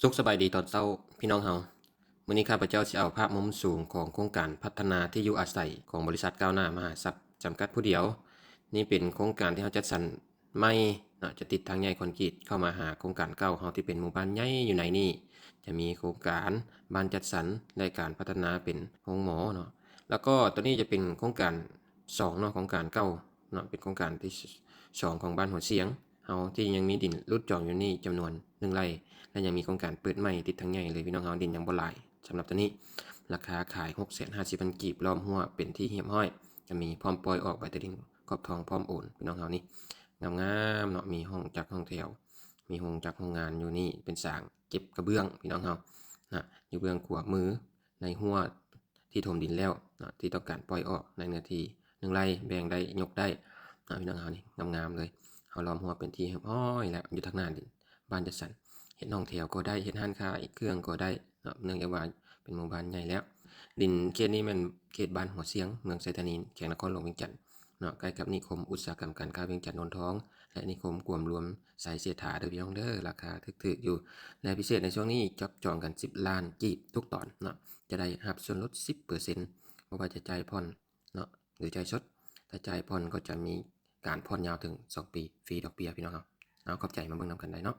ສຸກສະບາຍດີຕອນເຊົ້າພີ່ນ້ອງເຮົາ. ມື້ນີ້ຂ້າພະເຈົ້າຊິເອົາພາບມຸມສູງຂອງໂຄງການພັດທະນາທີ່ຢູ່ອາໄສຂອງບໍລິສັດກ້າວໜ້າມະຫາຊັບຈຳກັດຜູ້ດຽວ. ນີ້ເປັນໂຄງການທີ່ເຮົາຈັດສັນໃໝ່ເນາະ, ຈະຕິດທາງໃຫຍ່ຄອນກຣີດເຂົ້າມາຫາໂຄງການເກົ່າເຮົາທີ່ເປັນໝູ່ບ້ານໃຫຍ່ຢູ່ໃນນີ້. ຈະມີໂຄງການບ້ານຈັດສັນ ແລະ ການພັດທະນາເປັນໂຮງໝໍເນາະ. ແລ້ວກໍຕົວນີ້ຈະເປັນໂຄງການສອງເນາະ, ໂຄງການເກົ່າເນາະ, ເປັນໂຄງການທີສອງຂອງບ້ານຫົວຊຽງ ເຮົາທີ່ຍັງມີດິນຫຼຸດຈອງຢູ່ນີ້ຈຳນວນໜຶ່ງໄຮ່ ແລະ ຍັງມີໂຄງການເປີດໃໝ່ຕິດທາງໃຫຍ່ເລີຍພີ່ນ້ອງເຮົາ. ດິນຍັງບໍ່ຫຼາຍສຳລັບຕົວນີ້, ລາຄາຂາຍຫົກແສນຫ້າສິບພັນກີບ, ລ້ອມຮົ້ວເປັນທີ່ຮຽບຮ້ອຍ, ຈະມີພ້ອມປ່ອຍອອກໃບຕາດິນຄອບທອງ ພ້ອມໂອນພີ່ນ້ອງເຮົານີ້. ງາມໆເນາະ, ມີຫ້ອງຈັກຫ້ອງແຖວ, ມີໂຮງຈັກໂຮງງານຢູ່ນີ້, ເປັນສາງເກັບກະເບື້ອງພີ່ນ້ອງເຮົານະ, ຢູ່ເບື້ອງຂວາມື ໃນຮົ້ວທີ່ຖົມດິນແລ້ວເນາະ ທີ່ຕ້ອງການປ່ອຍອອກໃນເນື້ອທີ່ໜຶ່ງໄຮ່ ແບ່ງໄດ້ ຍົກໄດ້ເນາະ ພີ່ນ້ອງເຮົານີ້. ງາມໆເລີຍ, ເຮົາລ້ອມຮົ້ວເປັນທີ່ຮຽບຮ້ອຍແລ້ວ. ຢູ່ທາງໜ້ານີ້ ບ້ານຈັດສັນ ເຮັດຫ້ອງແຖວກໍໄດ້, ເຮັດຮ້ານຂາຍເຄື່ອງກໍໄດ້ເນາະ, ເນື່ອງຈາກວ່າເປັນໝູ່ບ້ານໃຫຍ່ແລ້ວ. ດິນເຂດນີ້ແມ່ນເຂດບ້ານຫົວຊຽງ ເມືອງໄຊທານີ ແຂວງນະຄອນຫຼວງວຽງຈັນເນາະ, ໃກ້ກັບນິຄົມອຸດສາຫະກຳການຄ້າວຽງຈັນໂນນທອງ ແລະ ນິຄົມກວມລວມໄຊເສດຖາເດີພີ່ນ້ອງເດີ. ລາຄາຖືກໆຢູ່ ແລະ ພິເສດໃນຊ່ວງນີ້ຈັບຈອງກັນສິບລ້ານກີບທຸກຕອນເນາະ, ຈະໄດ້ຮັບສ່ວນລົດສິບເປີເຊັນ ບໍ່ວ່າຈະຈ່າຍຜ່ອນເນາະ ຫຼືຈ່າຍສົດ. ຖ້າຈ່າຍຜ່ອນກໍຈະມີການຜ່ອນຍາວເຖິງສອງປີ ຟຣີດອກເບ້ຍພີ່ນ້ອງເຮົາ. ເອົາ ຂອບໃຈ, ມາເບິ່ງນຳກັນໄດ້ເນາະ.